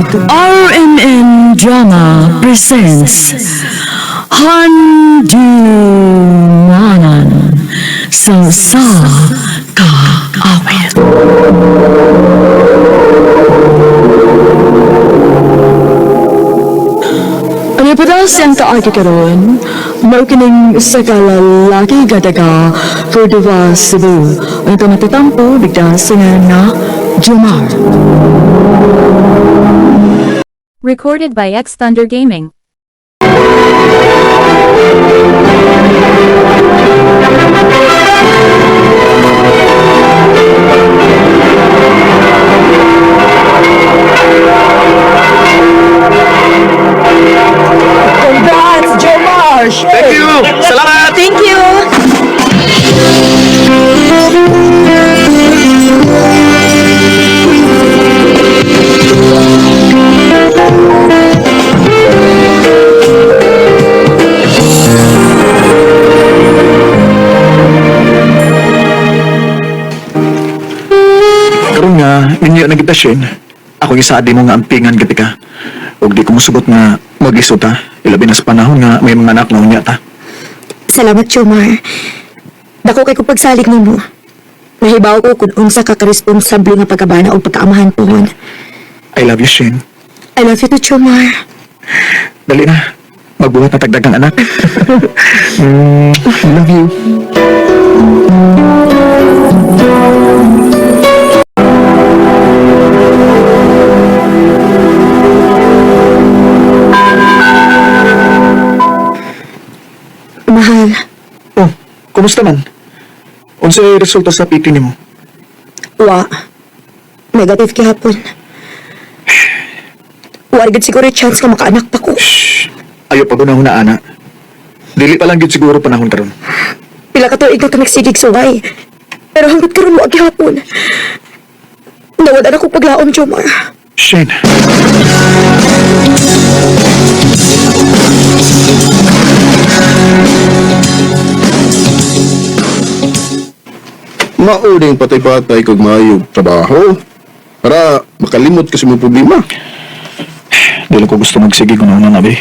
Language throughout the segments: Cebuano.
RMN Drama presents Handumanan sa Sa Kaawit. Ano pa daw siyang kaagi karon? Mao kining sa kalalaki gadaga Cordova, Cebu. Ang ito matatampo bigda sa ngalan na Jomar. Recorded by X Thunder Gaming. Congrats, Jomar! Thank you! Salamat! Thank you! Karon nga, ninyo na kita, Shane. Ako isa di mo nga ampingan gati ka. Ug di ko musugot nga mag-isod ta. Ilabi na sa panahon nga may mga anak na unya ta. Salamat, Jomar. Dako kay ko pagsalig nimo. Nahibaw ko kung unsa ka karesponsable nga pagkabana o pagkaamahan pohon. I love you, Shane. I love you too, Jomar. Dali na. Magbuhat na tagdagang anak. I love you. Mahal, Oh, kumusta man? Unsay resulta sa PT nimo? wa. Negative gihapon. Wa gid siguro chance nga makaanak pa ko. Shh. Ayo pag unahon na ana. Dili pa lang gid siguro panahon karon. Pila ka tuig na ka nagsigig suway. Pero hanggat karon wa gihapon. Nawad na ko paglaom, Jomar. Shane. Mauling patay-patay kag maayong trabaho para makalimot kasi mo problema. Dili ko gusto magsige gunahon na be.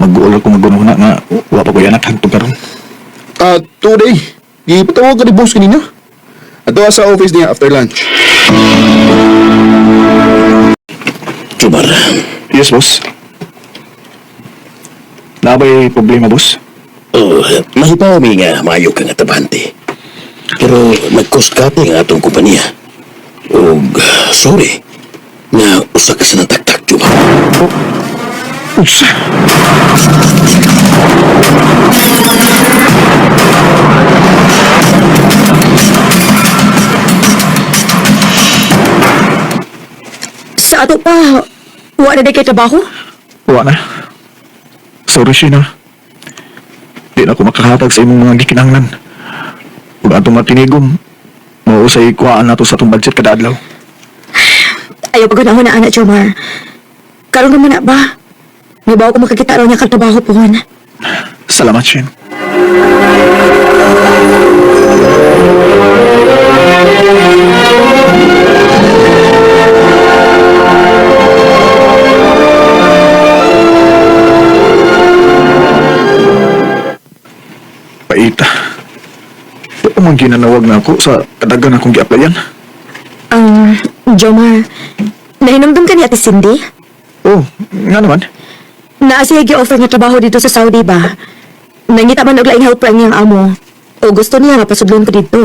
Mag-uol ko magunahon na nga wa pa ko anak hangtod karon. At today, gipatawag ka ni boss kanina. Ato sa office niya after lunch. Jomar, Yes, boss. Nabay problema, boss? oh, mahibaw mi nga maayo ka nga tabante. Pero nag-cost cutting ang atong kompanya. Og sorry na usa ka sa nataktak, Jomar. Usa. Sa ato pa, wa na day kay trabaho? Wa na. Sorry, Sheena. Di na ako makahatag sa imong mga gikinahanglan. Ug atong matinigom, mausay kuhaan nato sa atong budget kada adlaw. Ayaw pag na ana, Jomar. Karon naman na ba? Nabaw ko makakita raw niya kag trabaho pohon. Salamat, Shane. Paita. Di pa man ginanawag na ako sa kadagan akong gi-applyan. Jomar, nahinumdum ka ni Ate Cindy? Oh, nga naman. Naa siya gi-offer nga trabaho dito sa Saudi ba? Nangita man og laing helper ang iyang amo. O gusto niya nga pasudlon ko dito.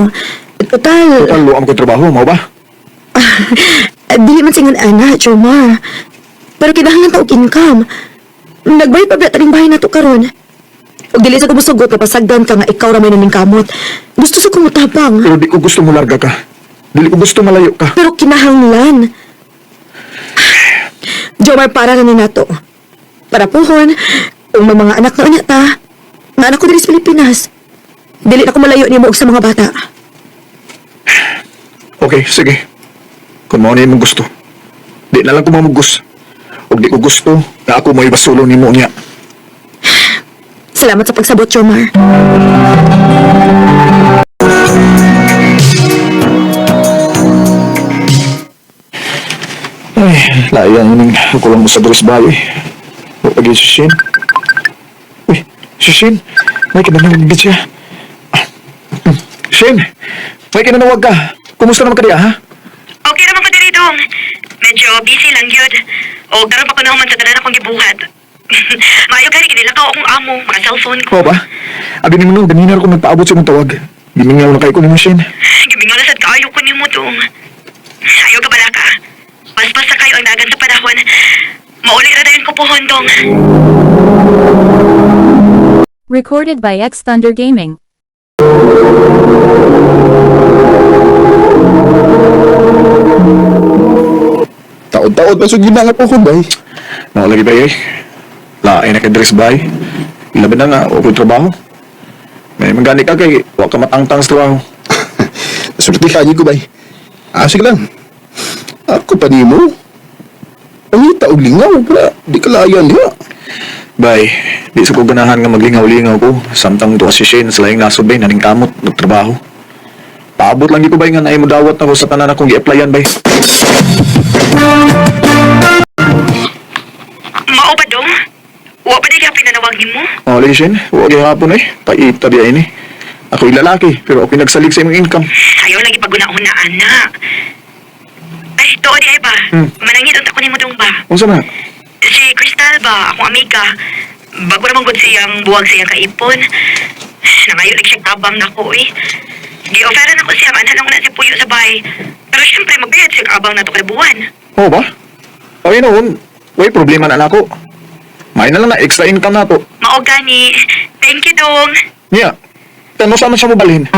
Total, Total, luam ko trabaho, mao ba? dili man singon ana, Jomar. Pero kinahanglan ta og income. Nagbayad pa ba taning bahay nato karon? Og dili sa ko musugot nga pasagdan ka nga ikaw ra may naningkamot. Gusto sa kong mutabang. Pero di ko gusto mularga ka. Dili ko gusto malayo ka. Pero kinahanglan. Jomar, para na ni nato. Para puhon, kung may mga anak na unya ta, na anak ko diri sa Pilipinas. Dili na ko malayo nimo og sa mga bata. Okay, sige. Kung mao na imong gusto. Di na lang ko mamugos. Ug di ko gusto na ako may basulo nimo niya. Salamat sa pagsabot, Jomar. Ay, Sayang ining ako lang sa Dres Bay. Wa pa gyud si Shane. Uy, si Shane. May kinanawag gid siya. Shane, may kinanawag ka. Kumusta naman ka diya, ha? Okay naman ko diri dong. Medyo busy lang yun. O karon pa ko na human sa tanan akong gibuhat. Maayo gani kinilakaw akong amo, mga cellphone ko. Oo ba? Abi nimo no, ganina ra ko nagpaabot sa imong tawag. Gimingaw na kay ko nimo, Shane. Gimingaw na sad kaayo ko nimo dong. Ayaw ka bala ka. Paspas na kayo ang dagan sa panahon. Mauli ra dayon ko pohon dong. Recorded by X Thunder Gaming. Taod-taod pa sugid na nga po bay. Mao lagi ba eh? Lain na kay Dres Bay. Ilabi na nga, okay trabaho. May manggani ka kay, wa ka matangtang sa trabaho. Sulti ka ko bay. Ah, sige lang. Ako pa nimo. Pangita og lingaw pala. Di ka layan diha. Bay, di sa ko ganahan nga maglingaw-lingaw ko. Samtang tuwa si Shane sa laing nasod bay, naning kamot, nagtrabaho. Paabot lang di ko bay nga naay mo dawat na ko sa tanan akong gi-applyan bay. Mao ba dong? Wa pa di ka pinanawag nimo? Oh, lagi Shane, wa gihapon eh. Paita biya ini. Ako'y lalaki, pero ako'y nagsalig sa imong income. Ayaw lagi paguna-una ana. Ay, tuod di ay ba? Manangit unta ko nimo dong ba? Unsa na? Si Crystal ba, akong amiga. Bago naman gud siyang buwag siyang kaipon. Nangayo lang siya tabang nako eh. Gi-offeran ako siya, anhan lang na si Puyo sa bahay. Pero syempre, magbayad siya abang nato kada buwan. Oo ba? O yun noon, way problema na nako. May na lang na extra income na to. Mao gani. Thank you, dong. Niya, kano sa man siya mobalhin?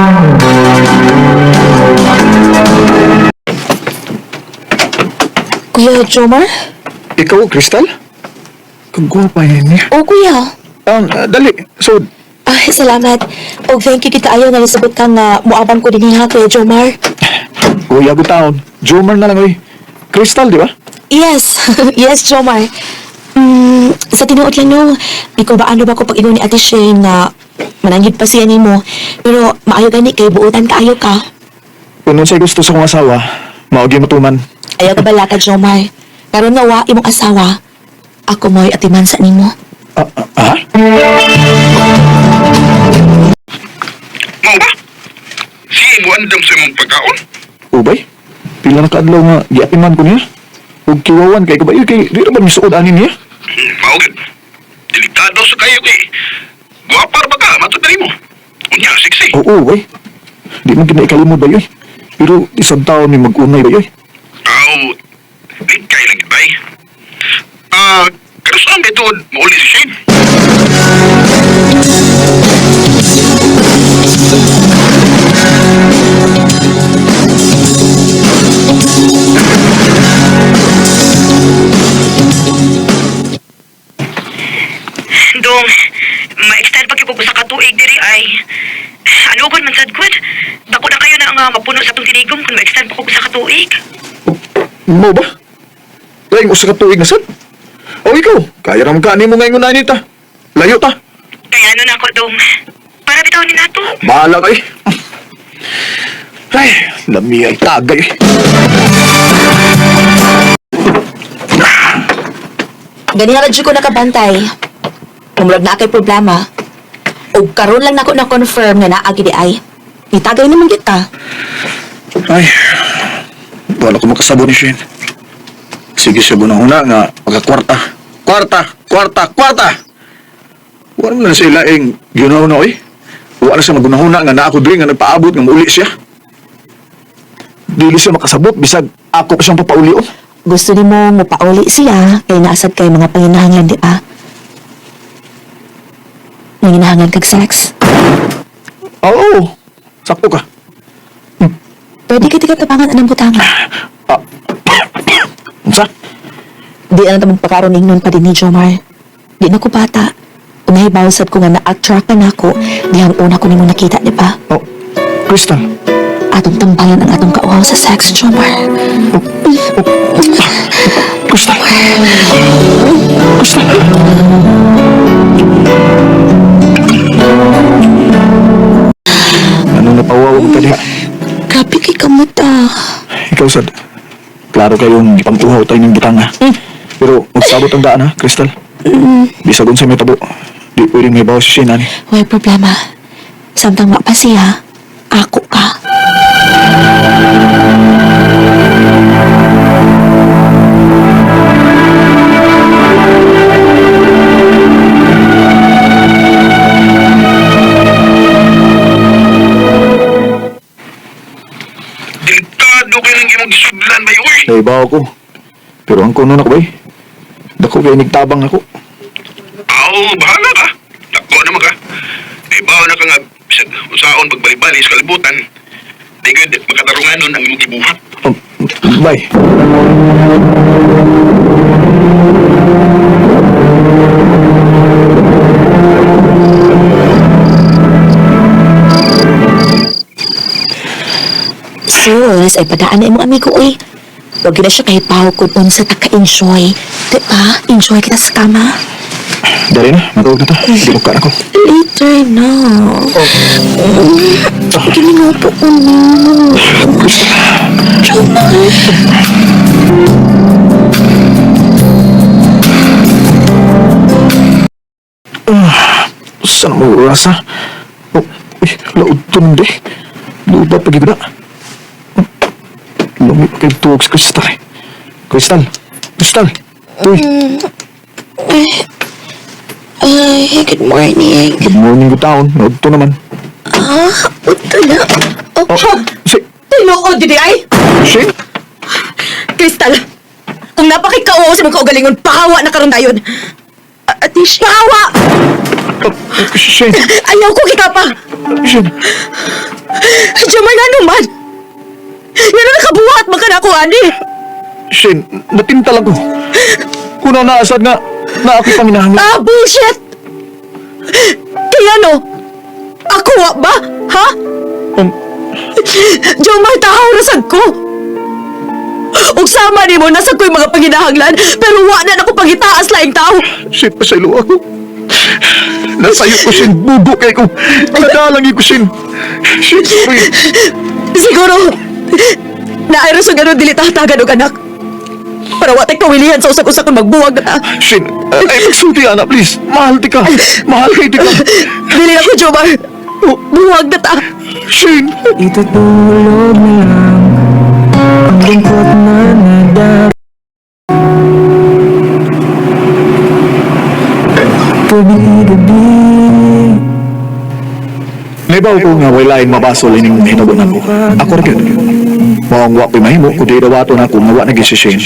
Kuya Jomar? Ikaw, Crystal? Kagwapa yun niya. O kuya. Dali, so, Ah, salamat. Og thank you kita ayaw nga nisabot ka nga muabang ko dinhi ha, Kuya Jomar. Kuya Gutaon, Jomar na lang oy. Crystal, di ba? Yes, yes, Jomar. Sa tinuod lang no, ikaw ba ano ba ko pag ingon ni Ate Shane na mananggid pa siya nimo. Pero maayo gani kay buotan kaayo ka. Kung nun sa'y gusto sa kong asawa, maogi mo tuman. Ayaw ka bala ka, Jomar. Karon nga wa imong asawa. Ako mo'y atiman sa nimo. Ah, ah, ah? Mao ba? Sige mo andam sa imong pagkaon. Ubay? Pila na kaadlaw nga giapiman ko niya. Ug kiwawan kay ko ba? Kay di ra ba misuod ani niya? Mao gid. Delikado sa kayo kay. Guwapa ra ba ka matod na nimo? Unya sexy. Oo, ubay. Di mo ginaikalimod ba yoy? Pero isang taon ni mag-unay ba yoy? Aw, likay lang gid bay. Ah, kanus-a may tuod mauli si Shane? Dong, ma-extend pag ko sa katuig diri ay. Alugon man sad gud. Dako na kayo na nga mapuno sa tong tinigom kung ma-extend pa ko sa katuig. Mo ba? Laing usa ka tuig na sad. O ikaw, kaya ra man ka nimo ngayon na ta. Layo ta. Kaya ano na ako, dong. Para bitaw ni nato. Bahala kay. Ay, lami ay tagay. Gani ra jud ko nakabantay. Umrag na kay problema. Og karon lang nako na confirm nga naa gid ay. Itagay naman kita. Ay, wala ko makasabot ni Shane. Sige siya gunahuna nga pagkakwarta. Kwarta, kwarta, kwarta! Wala man na siya ilaing ginahuna oy. Wala siya magunahuna nga naa ko diri nga nagpaabot nga mauli siya. Dili siya makasabot bisag ako pa siyang papaulion. Gusto nimo mopauli siya kay naasad kay mga panginahangan di ba? Nanginahangan kag sex. Oo, sakto ka. Pwede kita katabangan anang butanga. Ah, unsa? Di na ta magpakaroon nun pa din ni Jomar. Di na ko bata. Unahibaw sad ko nga na-attract ka nako dihang una ko nimo nakita, di ba? Oh, Crystal. Atong tambalan ang atong kauhaw sa sex, Jomar. Crystal. Crystal. Ano napawaw mo pa diha? Grabe kay kamuta. Ikaw sad. Klaro kayong ipang-uhaw tayo ng butang ha. Pero magsabot ang daan ha, Crystal. Bisag unsay may tabo. Di pwedeng may bawas si Shane, ani. Way problema. Samtang wa pa siya, ako ka. Delikado kayo ng imong gisudlan bay, uy! Naibaw ko. Pero ang kuno na ko bay. Dako kay nigtabang ako. Aw, bahala ka. Dako naman ka. Ibaw na ka nga, bisag usaon pagbali-bali sa kalibutan. Di gud makatarunganon ang imong gibuhat. Bay. Sus, ay padaan na imong amigo, oy. Huwag yun na siya kahipaw kung unsa ta ka-enjoy. Di ba? Enjoy kita sa kama. Dali na, matulog na ta. Di ka na ko. Later na. Gilingaw po ko na. Jomar. Saan mo rasa? Oh, uy, laod to nun di. Lupa pag na. Lumi pa kay tuwag sa Crystal eh. Crystal! Crystal! Uy, Ay, good morning. good morning, good town. Laod to naman. Ah, uto na. Oh, Oh, si... Tinuod, di ay! Shane? Crystal, kung napakikauaw sa mga kaugalingon, pahawa na karon dayon. Ate Shane. Pahawa! Oh, Shane! Ayaw ko kita pa! Shane! Jomar, nga naman! Nga na nakabuhat man ka na ako, ani! Shane, natintal ako. Kuna naasad nga, na ako'y panginahanglan. Ah, bullshit! Kaya no, ako wa ba? Ha? Jomar, tahaw rasag ko! Ug sama nimo nasag ko'y mga panginahanglan, pero wa na nako pangitaas laing tao. Shane, pasaylo ako. Nasayo ko, Shane. Bugo kay ko. Nadalang ko, Shane. Shane, sorry. Siguro, naay rason nga dili tahtagan og anak. Para wa tay kawilihan sa usag-usag kung magbuwag na ta. Shane, ay magsulti, ana, please. Mahal ti ka. Mahal kay ti ka. Dili na ko, Jomar. Buwag na ta. Shane! Itutulog na lang ang lungkot na nadarama. Gabi-gabi. Naibaw ko nga way lain mabasol ining hitabo nako. Ako ra gyud. Mao ang wa ko'y mahimo kundi dawaton ako nga wa na gyud si Shane.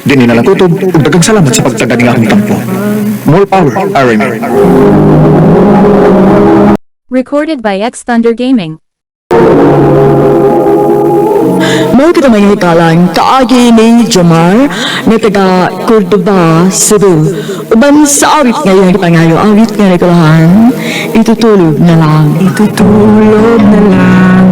Dinhi na lang kutob ug daghang salamat sa pagtagad nga akong tampo. More power, RMA. Recorded by X Thunder Gaming. Mao kita may hikalan kaagi ni Jomar nga taga Cordoba, Cebu. Uban sa awit nga iyang gipangayo, awit nga rekolahan, itutulog na lang. Itutulog na lang.